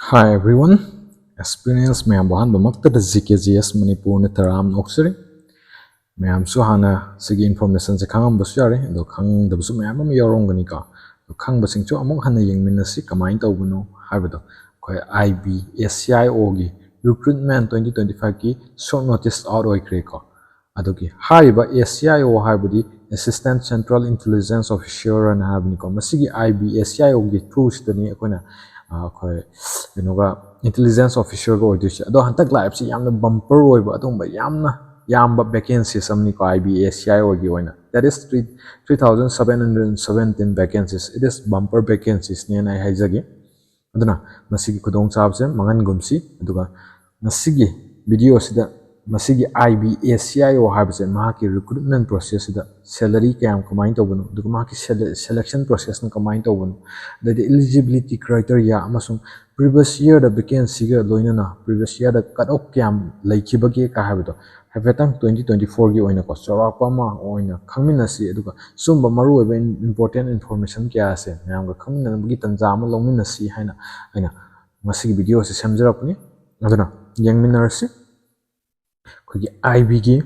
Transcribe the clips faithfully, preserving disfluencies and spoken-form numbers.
Hi everyone, experience ꯃꯌꯥꯝꯕꯨ ꯑꯍꯥꯟꯕꯃꯛꯇꯗ G K G S ꯃꯅꯤꯄꯨꯔꯅ ꯇꯔꯥꯝꯅ ꯑꯣꯛꯆꯔꯤ꯫ ꯃꯌꯥꯝꯁꯨ ꯍꯥꯟꯅ ꯁꯤꯒꯤ informationꯁꯦ ꯈꯪꯉꯝꯕꯁꯨ ꯌꯥꯔꯦ, ꯑꯗꯣ ꯈꯪꯗꯕꯁꯨ ꯃꯌꯥꯝ ꯑꯃ ꯌꯥꯎꯔꯝꯒꯅꯤꯀꯣ꯫ ꯑꯗꯣ ꯈꯪꯕꯁꯤꯡꯁꯨ ꯑꯃꯨꯛ ꯍꯟꯅ ꯌꯦꯡꯃꯤꯟꯅꯁꯤ꯫ ꯀꯃꯥꯏꯅ ꯇꯧꯕꯅꯣ ꯍꯥꯏꯕꯗꯣ, ꯑꯩꯈꯣꯏ I B S C I Oꯒꯤ recruitment twenty twenty fiveꯀꯤ short notice out ꯑꯣꯏꯈ꯭ꯔꯦꯀꯣ꯫ ꯑꯗꯨꯒꯤ ꯍꯥꯏꯔꯤꯕ S C I O ꯍꯥꯏꯕꯗꯤ Assistant Central Intelligence Officer ꯍꯥꯏꯅ ꯍꯥꯏꯕꯅꯤꯀꯣ꯫ ꯃꯁꯤꯒꯤ I B S C I Oꯒꯤ throughꯁꯤꯗꯅꯤ ꯑꯩꯈꯣꯏꯅ, ꯑ, ꯑꯩꯈꯣꯏ ꯀꯩꯅꯣꯒ intelligence officerꯒ ꯑꯣꯏꯗꯣꯏꯁꯦ꯫ ꯑꯗꯣ ꯍꯟꯗꯛ ꯂꯥꯛꯏꯕꯁꯤ ꯌꯥꯝꯅ bumper ꯑꯣꯏꯕ, ꯑꯗꯨꯒꯨꯝꯕ ꯌꯥꯝꯅ ꯌꯥꯝꯕ vacancies ꯑꯃꯅꯤꯀꯣ, I B S C I Oꯒꯤ ꯑꯣꯏꯅ, that is three, three thousand seven hundred seventeen vacancies, it is bumper vacanciesꯅꯦꯅ ꯑꯩ ꯍꯥꯏꯖꯒꯦ꯫ ꯑꯗꯨꯅ ꯃꯁꯤꯒꯤ ꯈꯨꯗꯣꯡꯆꯥꯕꯁꯦ ꯃꯥꯡꯍꯟꯒꯨꯝꯁꯤ꯫ ꯑꯗꯨꯒ ꯉꯁꯤꯒꯤ videoꯁꯤꯗ ꯃꯁꯤꯒꯤ I B S C I O ꯍꯥꯏꯕꯁꯦ, ꯃꯍꯥꯛꯀꯤ recruitment processꯁꯤꯗ salary ꯀꯌꯥꯝ ꯀꯃꯥꯏꯅ ꯇꯧꯕꯅꯣ, ꯑꯗꯨꯒ ꯃꯍꯥꯛꯀꯤ sele-, selection processꯅ ꯀꯃꯥꯏꯅ ꯇꯧꯕꯅꯣ, ꯑꯗꯩꯗꯤ eligibility criteria ꯑꯃꯁꯨꯡ previous yearꯗ vacancyꯒ ꯂꯣꯏꯅꯅ previous yearꯗ cut off ꯀꯌꯥꯝ ꯂꯩꯈꯤꯕꯒꯦ ꯀ ꯍꯥꯏꯕꯗꯣ ꯍꯥꯏꯐꯦꯠꯇꯪ twenty twenty fourꯒꯤ ꯑꯣꯏꯅꯀꯣ ꯆꯥꯎꯔꯥꯛꯄ ꯑꯃ ꯑꯣꯏꯅ ꯈꯪꯃꯤꯟꯅꯁꯤ꯫ ꯑꯗꯨꯒ ꯁꯨꯝꯕ ꯃꯔꯨꯑꯣꯏꯕ in-, important information ꯀꯌꯥ ꯑꯁꯦ ꯃꯌꯥꯝꯒ ꯈꯪꯃꯤꯟꯅꯅꯕꯒꯤ ꯇꯥꯟꯖꯥ ꯑꯃ ꯂꯧꯃꯤꯟꯅꯁꯤ ꯍꯥꯏꯅ ꯑꯩꯅ ꯉꯁꯤꯒꯤ videoꯁꯦ ꯁꯦꯝꯖꯔꯛꯄꯅꯤ꯫ ꯑꯗꯨꯅ ꯌꯦꯡꯃꯤꯟꯅꯔꯁꯤ꯫ ꯑꯩꯈꯣꯏꯒꯤ I Bꯒꯤ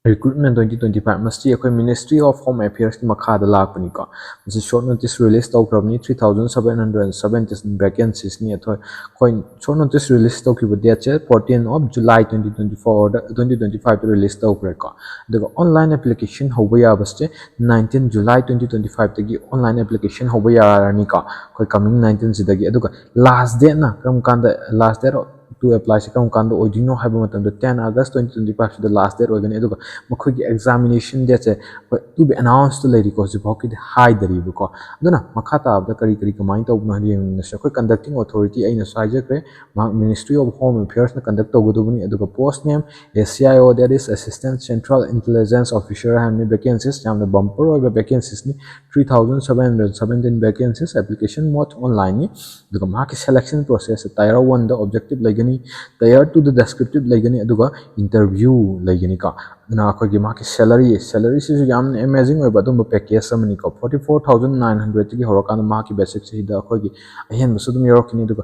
recruitment twenty twenty five, ꯃꯁꯤ ꯑꯩꯈꯣꯏ Ministry of Home Affairsꯀꯤ ꯃꯈꯥꯗ ꯂꯥꯛꯄꯅꯤꯀꯣ꯫ ꯃꯁꯤ short notice release ꯇꯧꯈ꯭ꯔꯕꯅꯤ, three thousand seven hundred seventeen vacancies ꯅꯤ꯫ ꯑꯩꯈꯣꯏ, ꯑꯩꯈꯣꯏ short notice release ꯇꯧꯈꯤꯕ dateꯁꯦ fourteen of July twenty twenty fourꯗ, twenty twenty fiveꯇ release ꯇꯧꯈ꯭ꯔꯦꯀꯣ꯫ ꯑꯗꯨꯒ online application ꯍꯧꯕ ꯌꯥꯕꯁꯦ nineteen July twenty twenty fiveꯇꯒꯤ online application ꯍꯧꯕ ꯌꯥꯔꯅꯤꯀꯣ, ꯑꯩꯈꯣꯏ coming nineteenꯁꯤꯗꯒꯤ꯫ ꯑꯗꯨꯒ last dateꯅ ꯀꯔꯝ ꯀꯥꯟꯗ, last date to applyꯁꯦ ꯀꯔꯝ ꯀꯥꯟꯗ ꯑꯣꯏꯗꯣꯏꯅꯣ ꯍꯥꯏꯕ ꯃꯇꯝꯗ, ten August twenty twenty fiveꯁꯤꯗ last date ꯑꯣꯏꯒꯅꯤ꯫ ꯑꯗꯨꯒ ꯃꯈꯣꯏꯒꯤ examination dateꯁꯦ, ꯍꯣꯏ, to be announcedꯇ ꯂꯩꯔꯤꯀꯣ, ꯍꯧꯖꯤꯛꯐꯥꯎꯒꯤꯗꯤ ꯍꯥꯏꯗꯔꯤꯕꯀꯣ꯫ ꯑꯗꯨꯅ ꯃꯈꯥ ꯇꯥꯕꯗ ꯀꯔꯤ ꯀꯔꯤ ꯀꯃꯥꯏꯅ ꯇꯧꯕꯅꯣ ꯍꯥꯏꯕꯗꯨ ꯌꯦꯡꯃꯤꯟꯅꯁꯤ꯫ ꯑꯩꯈꯣꯏ conducting authority ꯑꯩꯅꯁꯨ ꯍꯥꯏꯖꯈ꯭ꯔꯦ, ꯃꯍꯥꯛ Ministry of Home Affairsꯅ conduct ꯇꯧꯒꯗꯧꯕꯅꯤ꯫ ꯑꯗꯨꯒ post name S C I O, that is Assistant Central Intelligence Officer ꯍꯥꯏꯕꯅꯤ꯫ Vacancies ꯌꯥꯝꯅ bumper ꯑꯣꯏꯕ vacancesꯅꯤ, three thousand seven hundred seventeen vacancies, application mode onlineꯅꯤ꯫ ꯑꯗꯨꯒ ꯃꯍꯥꯛꯀꯤ selection process tier oneꯗ objective ꯂꯩꯒꯅꯤ, tier twoꯗ descriptive ꯂꯩꯒꯅꯤ, ꯑꯗꯨꯒ interview ꯂꯩꯒꯅꯤꯀꯣ꯫ ꯑꯗꯨꯅ ꯑꯩꯈꯣꯏꯒꯤ ꯃꯍꯥꯛꯀꯤ salary, salaryꯁꯤꯁꯨ ꯌꯥꯝꯅ amazing ꯑꯣꯏꯕ ꯑꯗꯨꯝꯕ package ꯑꯃꯅꯤꯀꯣ꯫ Forty four thousand nine hundredꯇꯒꯤ ꯍꯧꯔꯀꯥꯟꯗ ꯃꯍꯥꯛꯀꯤ basicꯁꯤꯗ ꯑꯩꯈꯣꯏꯒꯤ ꯑꯍꯦꯟꯕꯁꯨ ꯑꯗꯨꯝ ꯌꯥꯎꯔꯛꯈꯤꯅꯤ꯫ ꯑꯗꯨꯒ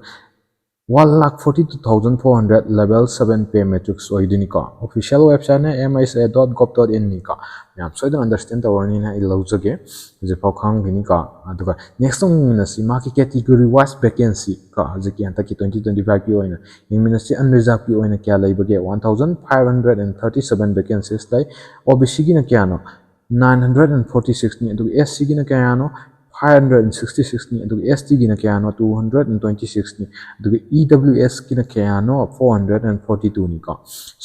One lakh forty two thousand four hundred level seven pay matrix ꯑꯣꯏꯗꯣꯏꯅꯤꯀꯣ꯫ Official website ꯅ M H A dot gov dot in ꯅꯤꯀꯣ꯫ ꯃꯌꯥꯝ ꯁꯣꯏꯗꯅ understand ꯇꯧꯔꯅꯤꯅ ꯑꯩ ꯂꯧꯖꯒꯦ, ꯍꯧꯖꯤꯛꯐꯥꯎ ꯈꯪꯈꯤꯅꯤꯀꯣ꯫ ꯑꯗꯨꯒ next ꯑꯃꯨꯛ ꯌꯦꯡꯃꯤꯟꯅꯁꯤ, ꯃꯥꯒꯤ category wise vacancy ꯀꯣ, ꯍꯧꯖꯤꯛꯀꯤ ꯍꯟꯗꯛꯀꯤ twenty twenty five ꯀꯤ ꯑꯣꯏꯅ ꯌꯦꯡꯃꯤꯟꯅꯁꯤ꯫ Unreserved ꯀꯤ ꯑꯣꯏꯅ ꯀꯌꯥ ꯂꯩꯕꯒꯦ? One thousand five hundred and thirty seven vacancies ꯂꯩ꯫ O B C ꯒꯤꯅ ꯀꯌꯥꯅꯣ? Nine hundred and forty six ꯅꯤ꯫ ꯑꯗꯨꯒ S C ꯒꯤꯅ ꯀꯌꯥꯅꯣ? Five hundred and sixty six ꯅꯤ꯫ ꯑꯗꯨꯒ S T ꯒꯤꯅ ꯀꯌꯥꯅꯣ? Two hundred and twenty six ꯅꯤ꯫ ꯑꯗꯨꯒ E W S ꯀꯤꯅ ꯀꯌꯥꯅꯣ? Four hundred and forty two ꯅꯤꯀꯣ꯫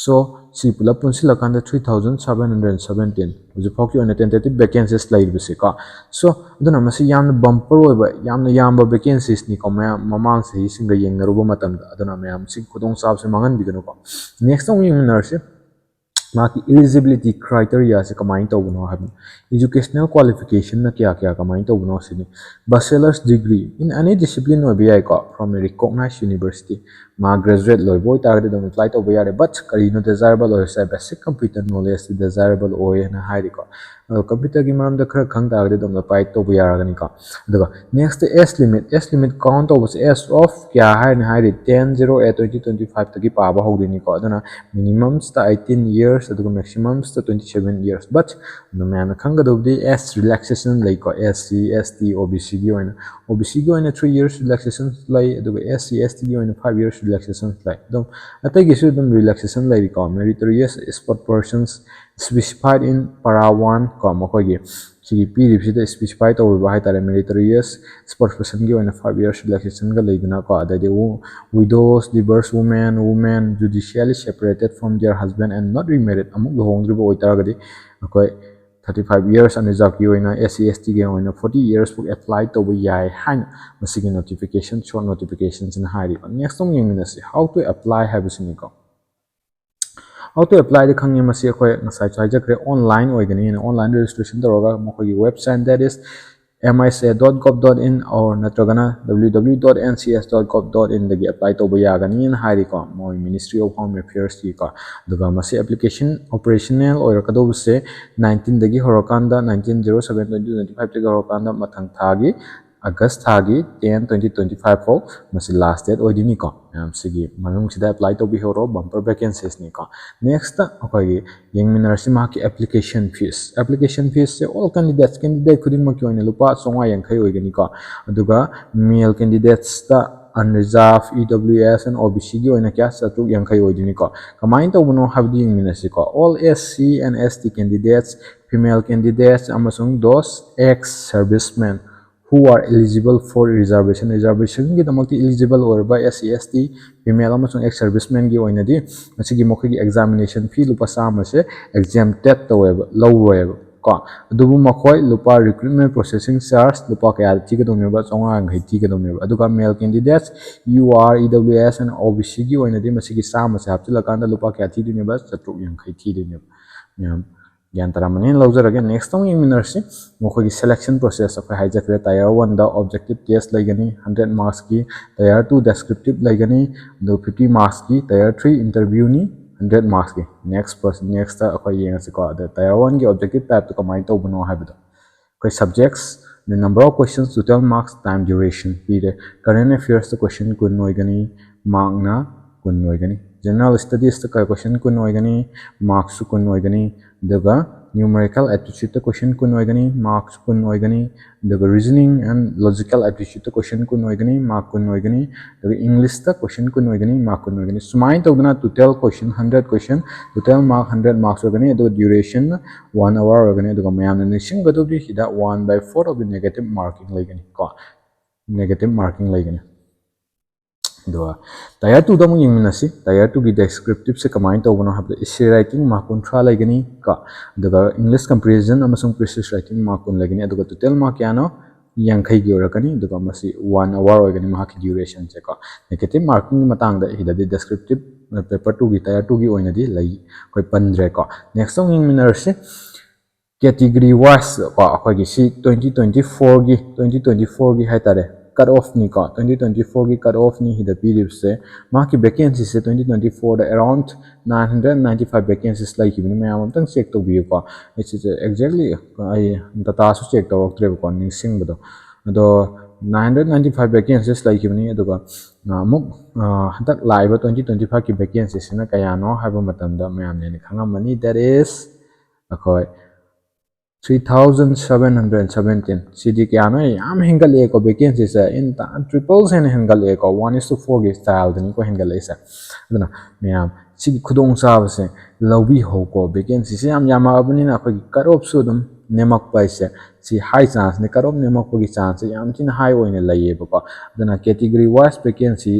So ꯁꯤ ꯄꯨꯂꯞ ꯄꯨꯟꯁꯤꯜꯂꯀꯥꯟꯗ three thousand seven hundred seventeen ꯍꯧꯖꯤꯛꯐꯥꯎꯒꯤ ꯑꯣꯏꯅ tentative vacancies ꯂꯩꯔꯤꯕꯁꯦꯀꯣ꯫ So ꯑꯗꯨꯅ ꯃꯁꯤ ꯌꯥꯝꯅ bumper ꯑꯣꯏꯕ, ꯌꯥꯝꯅ ꯌꯥꯝꯕ vacancies ꯅꯤꯀꯣ, ꯃꯌꯥꯝ ꯃꯃꯥꯡ ꯆꯍꯤꯁꯤꯡꯒ ꯌꯦꯡꯅꯔꯨꯕ ꯃꯇꯝꯗ꯫ ꯑꯗꯨꯅ ꯃꯌꯥꯝ ꯁꯤ ꯈꯨꯗꯣꯡꯆꯥꯕꯁꯦ ꯃꯥꯡꯍꯟꯕꯤꯒꯅꯨꯀꯣ꯫ Next ꯑꯃꯨꯛ ꯌꯦꯡꯃꯤꯟꯅꯔꯁꯤ꯫ ꯃꯥꯒꯤ eligibility criteria ꯁꯦ ꯀꯃꯥꯏꯅ ꯇꯧꯕꯅꯣ ꯍꯥꯏꯕꯅꯤ꯫ Educational qualification ꯅ ꯀꯌꯥ ꯀꯌꯥ ꯀꯃꯥꯏꯅ ꯇꯧꯕꯅꯣ ꯁꯤꯅꯤ꯫ Bachelor's degree in any discipline ꯑꯣꯏꯕ ꯌꯥꯏꯀꯣ, from a recognized university꯫ ꯃꯥ graduate ꯂꯣꯏꯕ ꯑꯣꯏꯇꯥꯔꯒꯗꯤ ꯑꯗꯨꯝ apply ꯇꯧꯕ ꯌꯥꯔꯦ, but ꯀꯔꯤꯅꯣ desirable ꯑꯣꯏꯔꯤꯁꯦ? Basic computer knowledge ꯁꯤ desirable ꯑꯣꯏꯌꯦꯅ ꯍꯥꯏꯔꯤꯀꯣ꯫ ꯑꯗꯣ computer ꯒꯤ ꯃꯔꯝꯗ ꯈꯔ ꯈꯪ ꯇꯥꯔꯒꯗꯤ ꯑꯗꯨꯝ apply ꯇꯧꯕ ꯌꯥꯔꯒꯅꯤꯀꯣ꯫ ꯑꯗꯨꯒ next age limit, age limit count ꯇꯧꯕꯁꯦ as of ꯀꯌꯥ ꯍꯥꯏꯔꯅꯤ ꯍꯥꯏꯔꯗꯤ ten zero eight twenty twenty five ꯇꯒꯤ ꯄꯥꯕ ꯍꯧꯗꯣꯏꯅꯤꯀꯣ꯫ ꯑꯗꯨꯅ minimum ꯁꯤꯗ eighteen years, ꯑꯗꯨꯒ maximum ꯁꯤꯗ twenty seven years꯫ But ꯑꯗꯨ ꯃꯌꯥꯝꯅ ꯈꯪꯒꯗꯧꯕꯗꯤ age relaxation ꯂꯩꯀꯣ, S C, S T, O B C ꯒꯤ ꯑꯣꯏꯅ꯫ O B C ꯒꯤ ꯑꯣꯏꯅ three years relaxation ꯂꯩ, ꯑꯗꯨꯒ S C, S T ꯒꯤ ꯑꯣꯏꯅ five years relaxation ꯂꯩ꯫ ꯑꯗꯨꯝ ꯑꯇꯩꯒꯤꯁꯨ ꯑꯗꯨꯝ relaxation ꯂꯩꯔꯤꯀꯣ꯫ Meritorious sport persons specified in para one ꯀꯣ, ꯃꯈꯣꯏꯒꯤ ꯁꯤꯒꯤ ꯄꯤꯔꯤꯕꯁꯤꯗ specify ꯇꯧꯔꯤꯕ ꯍꯥꯏꯇꯥꯔꯦ, meritorious sport person ꯒꯤ ꯑꯣꯏꯅ five years relaxation ꯒ ꯂꯩꯗꯅꯀꯣ꯫ ꯑꯗꯩꯗꯤ widows, divorced women, women judicially separated from their husband and not remarried, ꯑꯃꯨꯛ ꯂꯨꯍꯣꯡꯗ꯭ꯔꯤꯕ ꯑꯣꯏꯇꯥꯔꯒꯗꯤ ꯑꯩꯈꯣꯏ thirty five years, unreserved ꯀꯤ ꯑꯣꯏꯅ S C, S T ꯒꯤ ꯑꯣꯏꯅ forty years ꯐꯥꯎ apply ꯇꯧꯕ ꯌꯥꯏ ꯍꯥꯏꯅ ꯃꯁꯤꯒꯤ notification, short notification ꯁꯤꯅ ꯍꯥꯏꯔꯤꯕ꯫ Next ꯑꯃꯨꯛ ꯌꯦꯡꯃꯤꯟꯅꯁꯤ, how to apply ꯍꯥꯏꯕꯁꯤꯅꯤꯀꯣ꯫ How to apply ꯗꯤ ꯈꯪꯉꯦ, ꯃꯁꯤ ꯑꯩꯈꯣꯏ ꯉꯁꯥꯏꯁꯨ ꯍꯥꯏꯖꯈ꯭ꯔꯦ, online ꯑꯣꯏꯒꯅꯤꯅ꯫ Online registration ꯇꯧꯔꯒ ꯃꯈꯣꯏꯒꯤ website, that is M H A dot gov dot in or ꯅꯠꯇ꯭ꯔꯒꯅ W W W dot N C S dot gov dot in ꯗꯒꯤ apply ꯇꯧꯕ ꯌꯥꯒꯅꯤꯅ ꯍꯥꯏꯔꯤꯀꯣ, ꯃꯣꯏ Ministry of Home Affairs ꯀꯤꯀꯣ꯫ ꯑꯗꯨꯒ ꯃꯁꯤ application operational ꯑꯣꯏꯔꯛꯀꯗꯧꯕꯁꯦ nineteen ꯗꯒꯤ ꯍꯧꯔꯀꯥꯟꯗ, nineteen zero seven twenty twenty five ꯇꯒꯤ ꯍꯧꯔꯀꯥꯟꯗ ꯃꯊꯪ ꯊꯥꯒꯤ ꯑꯥꯒꯁ ꯊꯥꯒꯤ ten twenty twenty five ꯐꯥꯎ ꯃꯁꯤ last date ꯑꯣꯏꯗꯣꯏꯅꯤꯀꯣ꯫ ꯃꯌꯥꯝ ꯁꯤꯒꯤ ꯃꯅꯨꯡꯁꯤꯗ apply ꯇꯧꯕꯤꯍꯧꯔꯣ, bumper vacancies ꯅꯤꯀꯣ꯫ Next ꯑꯩꯈꯣꯏꯒꯤ ꯌꯦꯡꯃꯤꯟꯅꯔꯁꯤ ꯃꯍꯥꯛꯀꯤ application fees꯫ Application fees ꯁꯦ all candidates, candidate ꯈꯨꯗꯤꯡꯃꯛꯀꯤ ꯑꯣꯏꯅ ꯂꯨꯄꯥ ꯆꯥꯝꯃꯉꯥ ꯌꯥꯡꯈꯩ ꯑꯣꯏꯒꯅꯤꯀꯣ꯫ ꯑꯗꯨꯒ male candidates ꯇ unreserved, E W S and O B C ꯒꯤ ꯑꯣꯏꯅ ꯀꯌꯥ? ꯆꯥꯇ꯭ꯔꯨꯛ ꯌꯥꯡꯈꯩ ꯑꯣꯏꯗꯣꯏꯅꯤꯀꯣ꯫ ꯀꯃꯥꯏꯅ ꯇꯧꯕꯅꯣ ꯍꯥꯏꯕꯗꯨ ꯌꯦꯡꯃꯤꯟꯅꯁꯤꯀꯣ꯫ All S C and S T candidates, female candidates ꯑꯃꯁꯨꯡ those ex servicemen who are eligible for reservation, reservation ꯒꯤꯗꯃꯛꯇ eligible ꯑꯣꯏꯔꯕ S C, S T, female ꯑꯃꯁꯨꯡ ex servicemen ꯒꯤ ꯑꯣꯏꯅꯗꯤ ꯃꯁꯤꯒꯤ ꯃꯈꯣꯏꯒꯤ examination fee ꯂꯨꯄꯥ ꯆꯥꯝꯃꯁꯦ exempted ꯇꯧꯋꯦꯕ, ꯂꯧꯔꯣꯏꯕ ꯀꯣ꯫ ꯑꯗꯨꯕꯨ ꯃꯈꯣꯏ ꯂꯨꯄꯥ recruitment processing charge ꯂꯨꯄꯥ ꯀꯌꯥ ꯊꯤꯒꯗꯧꯅꯦꯕ? ꯆꯥꯝꯃꯉꯥ ꯌꯥꯡꯈꯩ ꯊꯤꯒꯗꯧꯅꯦꯕ꯫ ꯑꯗꯨꯒ male candidates, U R, E W S and O B C ꯒꯤ ꯑꯣꯏꯅꯗꯤ ꯃꯁꯤꯒꯤ ꯆꯥꯝꯃꯁꯦ ꯍꯥꯞꯆꯤꯜꯂꯀꯥꯟꯗ ꯂꯨꯄꯥ ꯀꯌꯥ ꯊꯤꯗꯣꯏꯅꯦꯕ? ꯆꯥꯇ꯭ꯔꯨꯛ ꯌꯥꯡꯈꯩ ꯊꯤꯗꯣꯏꯅꯦꯕ꯫ ꯃꯌꯥꯝ ꯒ꯭ꯌꯥꯟ ꯇꯥꯔꯝꯃꯅꯤꯅ ꯂꯧꯖꯔꯒꯦ꯫ Next ꯑꯃꯨꯛ ꯌꯦꯡꯃꯤꯟꯅꯔꯁꯤ꯫ ꯃꯈꯣꯏꯒꯤ selection process ꯑꯩꯈꯣꯏ ꯍꯥꯏꯖꯈ꯭ꯔꯦ꯫ Tier one ꯗ objective test ꯂꯩꯒꯅꯤ hundred marks ꯀꯤ, Tier two descriptive ꯂꯩꯒꯅꯤ, ꯑꯗꯨꯒ fifty marks ꯀꯤ, Tier three interview ꯅꯤ hundred marks ꯀꯤ꯫ Next process, next ꯑꯩꯈꯣꯏ ꯌꯦꯡꯉꯁꯤꯀꯣ꯫ ꯑꯗ Tier one ꯒꯤ objective type ꯇꯣ ꯀꯃꯥꯏꯅ ꯇꯧꯕꯅꯣ ꯍꯥꯏꯕꯗꯣ꯫ ꯑꯩꯈꯣꯏ subjects, the number of questions, total marks, time duration ꯄꯤꯔꯦ꯫ Current affairs ꯇ question ꯀꯨꯟ ꯑꯣꯏꯒꯅꯤ, mark ꯅ ꯀꯨꯟ ꯑꯣꯏꯒꯅꯤ꯫ General studies ꯇ question ꯀꯨꯟ ꯑꯣꯏꯒꯅꯤ, marks ꯁꯨ ꯀꯨꯟ ꯑꯣꯏꯒꯅꯤ꯫ ꯑꯗꯨꯒ numerical aptitude ꯇ question ꯀꯨꯟ ꯑꯣꯏꯒꯅꯤ, marks ꯁꯨ ꯀꯨꯟ ꯑꯣꯏꯒꯅꯤ꯫ ꯑꯗꯨꯒ reasoning and logical aptitude ꯇ question ꯀꯨꯟ ꯑꯣꯏꯒꯅꯤ, mark ꯀꯨꯟ ꯑꯣꯏꯒꯅꯤ꯫ ꯑꯗꯨꯒ English ꯇ question ꯀꯨꯟ ꯑꯣꯏꯒꯅꯤ, mark ꯀꯨꯟ ꯑꯣꯏꯒꯅꯤ꯫ ꯁꯨꯃꯥꯏꯅ ꯇꯧꯗꯅ total question hundred question, total mark hundred marks ꯑꯣꯏꯒꯅꯤ꯫ ꯑꯗꯨꯒ duration ꯅ one hour ꯑꯣꯏꯒꯅꯤ꯫ ꯑꯗꯨꯒ ꯃꯌꯥꯝꯅ ꯅꯤꯡꯁꯤꯡꯒꯗꯕꯗꯤ ꯁꯤꯗ one by four of the negative marking ꯂꯩꯒꯅꯤ ꯀꯣ, negative marking ꯂꯩꯒꯅꯤ꯫ ꯑꯗꯨꯒ Tier two ꯗ ꯑꯃꯨꯛ ꯌꯦꯡꯃꯤꯟꯅꯁꯤ꯫ Tier two ꯒꯤ descriptive ꯁꯦ ꯀꯃꯥꯏꯅ ꯇꯧꯕꯅꯣ ꯍꯥꯏꯕꯗ essay writing mark ꯀꯨꯟꯊ꯭ꯔꯥ ꯂꯩꯒꯅꯤ ꯀꯣ, ꯑꯗꯨꯒ English comprehension ꯑꯃꯁꯨꯡ passage writing mark ꯀꯨꯟ ꯂꯩꯒꯅꯤ꯫ ꯑꯗꯨꯒ total mark ꯀꯌꯥꯅꯣ? ꯌꯥꯡꯈꯩꯒꯤ ꯑꯣꯏꯔꯛꯀꯅꯤ꯫ ꯑꯗꯨꯒ ꯃꯁꯤ one hour ꯑꯣꯏꯒꯅꯤ ꯃꯍꯥꯛꯀꯤ duration ꯁꯦ ꯀꯣ꯫ Negative marking ꯒꯤ ꯃꯇꯥꯡꯗ ꯁꯤꯗꯗꯤ descriptive paper two ꯒꯤ, Tier two ꯒꯤ ꯑꯣꯏꯅꯗꯤ ꯂꯩ, ꯑꯩꯈꯣꯏ ꯄꯟꯗ꯭ꯔꯦꯀꯣ꯫ Next ꯑꯃꯨꯛ ꯌꯦꯡꯃꯤꯟꯅꯔꯁꯤ꯫ Category wise ꯀꯣ, ꯑꯩꯈꯣꯏꯒꯤ ꯁꯤ twenty twenty four ꯒꯤ, twenty twenty four ꯒꯤ ꯍꯥꯏꯇꯥꯔꯦ, cut off ꯅꯤꯀꯣ꯫ Twenty twenty four ꯒꯤ cut off ꯅꯤ ꯁꯤꯗ ꯄꯤꯔꯤꯕꯁꯦ꯫ ꯃꯍꯥꯛꯀꯤ vacancy ꯁꯦ twenty twenty four ꯗ around nine hundred ninety five vacancies ꯂꯩꯈꯤꯕꯅꯤ꯫ ꯃꯌꯥꯝ ꯑꯝꯇꯪ check ꯇꯧꯕꯤꯌꯨꯀꯣ꯫ ꯑꯩ ꯁꯤꯁꯦ exactly ꯑꯩ data ꯁꯨ check ꯇꯧꯔꯛꯇ꯭ꯔꯦꯕꯀꯣ, ꯅꯤꯡꯁꯤꯡꯕꯗꯣ꯫ ꯑꯗꯣ nine hundred ninety five vacancies ꯂꯩꯈꯤꯕꯅꯤ꯫ ꯑꯗꯨꯒ ꯑꯃꯨꯛ ꯍꯟꯗꯛ ꯂꯥꯛꯏꯕ twenty twenty five ꯀꯤ vacancies ꯁꯤꯅ ꯀꯌꯥꯅꯣ ꯍꯥꯏꯕ ꯃꯇꯝꯗ ꯃꯌꯥꯝꯅ ꯍꯦꯟꯅ ꯈꯪꯉꯝꯃꯅꯤ꯫ That is ꯑꯩꯈꯣꯏ three thousand seven hundred seventeen꯫ ꯁꯤꯗꯤ ꯀꯌꯥꯅꯣ? ꯌꯥꯝ ꯍꯦꯟꯒꯠꯂꯛꯑꯦꯀꯣ vacancy ꯁꯦ꯫ In triple ꯍꯦꯟꯅ ꯍꯦꯟꯒꯠꯂꯛꯑꯦꯀꯣ꯫ One is to four ꯒꯤ style ꯗꯅꯤꯀꯣ ꯍꯦꯟꯒꯠꯂꯛꯏꯁꯦ꯫ ꯑꯗꯨꯅ ꯃꯌꯥꯝ ꯁꯤꯒꯤ ꯈꯨꯗꯣꯡꯆꯥꯕꯁꯦ ꯂꯧꯕꯤꯍꯧꯀꯣ꯫ Vacancy ꯁꯦ ꯌꯥꯝ ꯌꯥꯝꯃꯛꯑꯕꯅꯤꯅ ꯑꯩꯈꯣꯏꯒꯤ cut off ꯁꯨ ꯑꯗꯨꯝ ꯅꯦꯝꯃꯛꯄ ꯍꯥꯏꯁꯦ ꯁꯤ high chance ꯅꯤ꯫ Cut off ꯅꯦꯝꯃꯛꯄꯒꯤ chance ꯁꯦ ꯌꯥꯝ ꯊꯤꯅ high ꯑꯣꯏꯅ ꯂꯩꯌꯦꯕꯀꯣ꯫ ꯑꯗꯨꯅ category wise vacancy,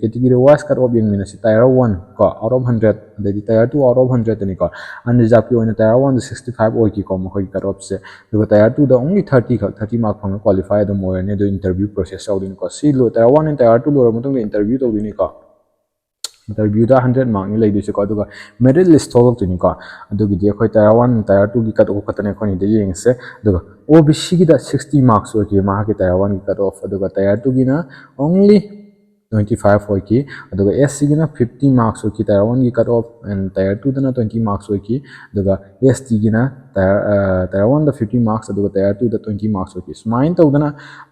category wise cut off ꯌꯦꯡꯃꯤꯟꯅꯁꯤ꯫ Tier one ꯀꯣ, out of hundred, ꯑꯗꯩꯗꯤ tier two out of hundred ꯅꯤꯀꯣ꯫ Unreserved ꯀꯤ ꯑꯣꯏꯅ tier one ꯗ sixty five ꯑꯣꯏꯈꯤꯀꯣ ꯃꯈꯣꯏꯒꯤ cut off ꯁꯦ꯫ ꯑꯗꯨꯒ tier two ꯗ only thirty ꯈꯛ, thirty mark ꯐꯪꯉ qualify ꯑꯗꯨꯝ ꯑꯣꯏꯔꯅꯤ꯫ ꯑꯗꯨ interview process ꯇꯧꯗꯣꯏꯅꯤꯀꯣ꯫ ꯁꯤ ꯂꯣꯏ, tier one and tier two ꯂꯣꯏꯔꯕ ꯃꯇꯨꯡꯗ interview ꯇꯧꯗꯣꯏꯅꯤꯀꯣ꯫ Interview ꯗ hundred mark ꯅꯤ ꯂꯩꯗꯣꯏꯁꯦꯀꯣ꯫ ꯑꯗꯨꯒ merit list ꯊꯣꯛꯂꯛꯇꯣꯏꯅꯤꯀꯣ꯫ ꯑꯗꯨꯒꯤꯗꯤ ꯑꯩꯈꯣꯏ tier one, tier two ꯒꯤ cut off ꯈꯛꯇꯅꯦ ꯑꯩꯈꯣꯏꯅ ꯁꯤꯗ ꯌꯦꯡꯉꯤꯁꯦ꯫ ꯑꯗꯨꯒ O B C ꯒꯤꯗ sixty marks ꯑꯣꯏꯈꯤ ꯃꯍꯥꯛꯀꯤ tier one ꯒꯤ cut off꯫ ꯑꯗꯨꯒ tier two ꯒꯤꯅ only twenty five ꯑꯣꯏꯈꯤ꯫ ꯑꯗꯨꯒ S C ꯒꯤꯅ fifty marks ꯑꯣꯏꯈꯤ tier one ꯒꯤ cut off, and tier two ꯗꯅ twenty marks ꯑꯣꯏꯈꯤ꯫ ꯑꯗꯨꯒ S T ꯒꯤꯅ tier, ꯑ, tier one ꯗ fifty marks, ꯑꯗꯨꯒ tier two ꯗ twenty marks ꯑꯣꯏꯈꯤ꯫ ꯁꯨꯃꯥꯏꯅ ꯇꯧꯗꯅ,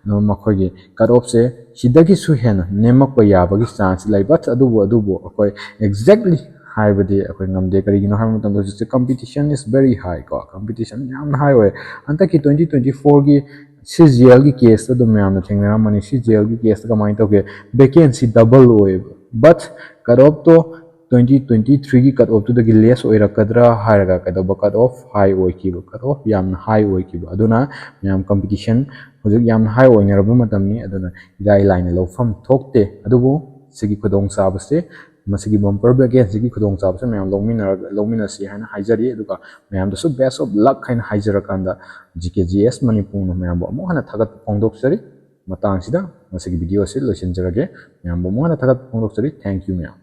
ꯑ, ꯃꯈꯣꯏꯒꯤ cut off ꯁꯦ ꯁꯤꯗꯒꯤꯁꯨ ꯍꯦꯟꯅ ꯅꯦꯝꯃꯛꯄ ꯌꯥꯕꯒꯤ chance ꯂꯩ꯫ But ꯑꯗꯨꯕꯨ, ꯑꯗꯨꯕꯨ ꯑꯩꯈꯣꯏ exactly ꯍꯥꯏꯕꯗꯤ ꯑꯩꯈꯣꯏ ꯉꯝꯗꯦ꯫ ꯀꯔꯤꯒꯤꯅꯣ ꯍꯥꯏꯕ ꯃꯇꯝꯗ ꯍꯧꯖꯤꯛꯁꯦ competition is very high ꯀꯣ꯫ Competition ꯌꯥꯝꯅ high ꯑꯣꯏ꯫ ꯍꯟꯗꯛꯀꯤ twenty twenty four ꯒꯤ C G L ꯒꯤ case ꯇ ꯑꯗꯨꯝ ꯃꯌꯥꯝꯅ ꯊꯦꯡꯅꯔꯝꯃꯅꯤ꯫ C G L ꯒꯤ case ꯇ ꯀꯃꯥꯏꯅ ꯇꯧꯒꯦ? Vacancy double ꯑꯣꯏꯌꯦꯕ꯫ But cut off to twenty twenty three ꯒꯤ cut off ꯇꯨꯗꯒꯤ less ꯑꯣꯏꯔꯛꯀꯗ꯭ꯔꯥ ꯍꯥꯏꯔꯒ ꯀꯩꯗꯧꯕ? Cut off high ꯑꯣꯏꯈꯤꯕ꯫ Cut off ꯌꯥꯝꯅ high ꯑꯣꯏꯈꯤꯕ꯫ ꯑꯗꯨꯅ ꯃꯌꯥꯝ competition ꯍꯧꯖꯤꯛ ꯌꯥꯝꯅ high ꯑꯣꯏꯅꯔꯕ ꯃꯇꯝꯅꯤ꯫ ꯑꯗꯨꯅ ꯏꯔꯥꯏ ꯂꯥꯏꯅ ꯂꯧꯐꯝ ꯊꯣꯛꯇꯦ꯫ ꯑꯗꯨꯕꯨ ꯁꯤꯒꯤ ꯈꯨꯗꯣꯡꯆꯥꯕꯁꯦ, ꯃꯁꯤꯒꯤ bumper vacancy ꯒꯤ ꯈꯨꯗꯣꯡꯆꯥꯕꯁꯦ ꯃꯌꯥꯝ ꯂꯧꯃꯤꯟꯅꯔꯒ, ꯂꯧꯃꯤꯟꯅꯁꯤ ꯍꯥꯏꯅ ꯍꯥꯏꯖꯔꯤ꯫ ꯑꯗꯨꯒ ꯃꯌꯥꯝꯗꯁꯨ best of luck ꯍꯥꯏꯅ ꯍꯥꯏꯖꯔꯀꯥꯟꯗ G K G S ꯃꯅꯤꯄꯨꯔꯅ ꯃꯌꯥꯝꯕꯨ ꯑꯃꯨꯛ ꯍꯟꯅ ꯊꯥꯒꯠꯄ ꯐꯣꯡꯗꯣꯛꯆꯔꯤ꯫ ꯃꯇꯥꯡꯁꯤꯗ ꯉꯁꯤꯒꯤ video ꯑꯁꯤ ꯂꯣꯏꯁꯤꯟꯖꯔꯒꯦ꯫ ꯃꯌꯥꯝꯕꯨ ꯑꯃꯨꯛ ꯍꯟꯅ ꯊꯥꯒꯠꯄ ꯐꯣꯡꯗꯣꯛꯆꯔꯤ꯫ Thank you ꯃꯌꯥꯝ꯫